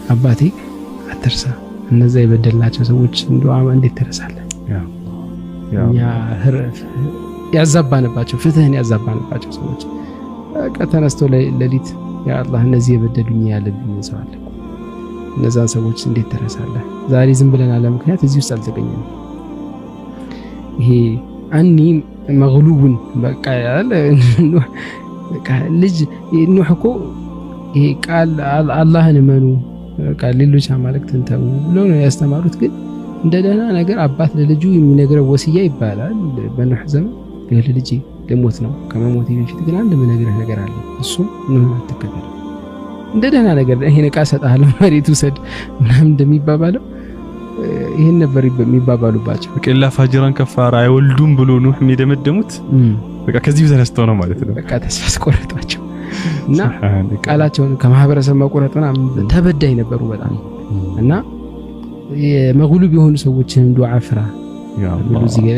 አባቴ አትርሳ፣ እነዛ የበደልናቸው ሰዎች ዱዓ እንዴት ትረሳለህ? እኛ ያዛባንባቸው፣ ፍትህን ያዛባንባቸው ሰዎች በቃ ተነስቶ ሌሊት ያ አላህ እነዚህ የበደሉኝ ያለብኝ ሰው አለ፣ እነዛን ሰዎች እንዴት ትረሳለህ? ዛሬ ዝም ብለን አለ ምክንያት እዚህ ውስጥ አልተገኘንም። ይሄ أني مغلوب በቃ ያለ በቃ ልጅ ኑህ እኮ ይሄ ቃል አላህን እመኑ፣ በቃ ሌሎች አማልክትን ተዉ ብሎ ነው ያስተማሩት። ግን እንደ ደህና ነገር አባት ለልጁ የሚነግረው ወስያ ይባላል። በኑህ ዘመን ይህ ልጅ ልሞት ነው፣ ከመሞቴ በፊት ግን አንድ የምነግርህ ነገር አለ፣ እሱም ኑህን አትከተል። እንደ ደህና ነገር ይሄን ዕቃ እሰጥሃለሁ መሬት ውሰድ ምናምን እንደሚባባለው ይሄን ነበር የሚባባሉባቸው። በቃ إلا فاجرا كفارا አይወልዱም ብሎ ኑህ የሚደመደሙት በቃ ከዚህ ተነስተው ነው ማለት ነው። በቃ ተስፋ አስቆረጧቸው እና ቃላቸውን ከማህበረሰብ መቁረጥ ምናምን ተበዳይ ነበሩ በጣም። እና የ مغلوب የሆኑ ሰዎችንም ዱዓ ፍራ ብሎ እዚህ ጋር።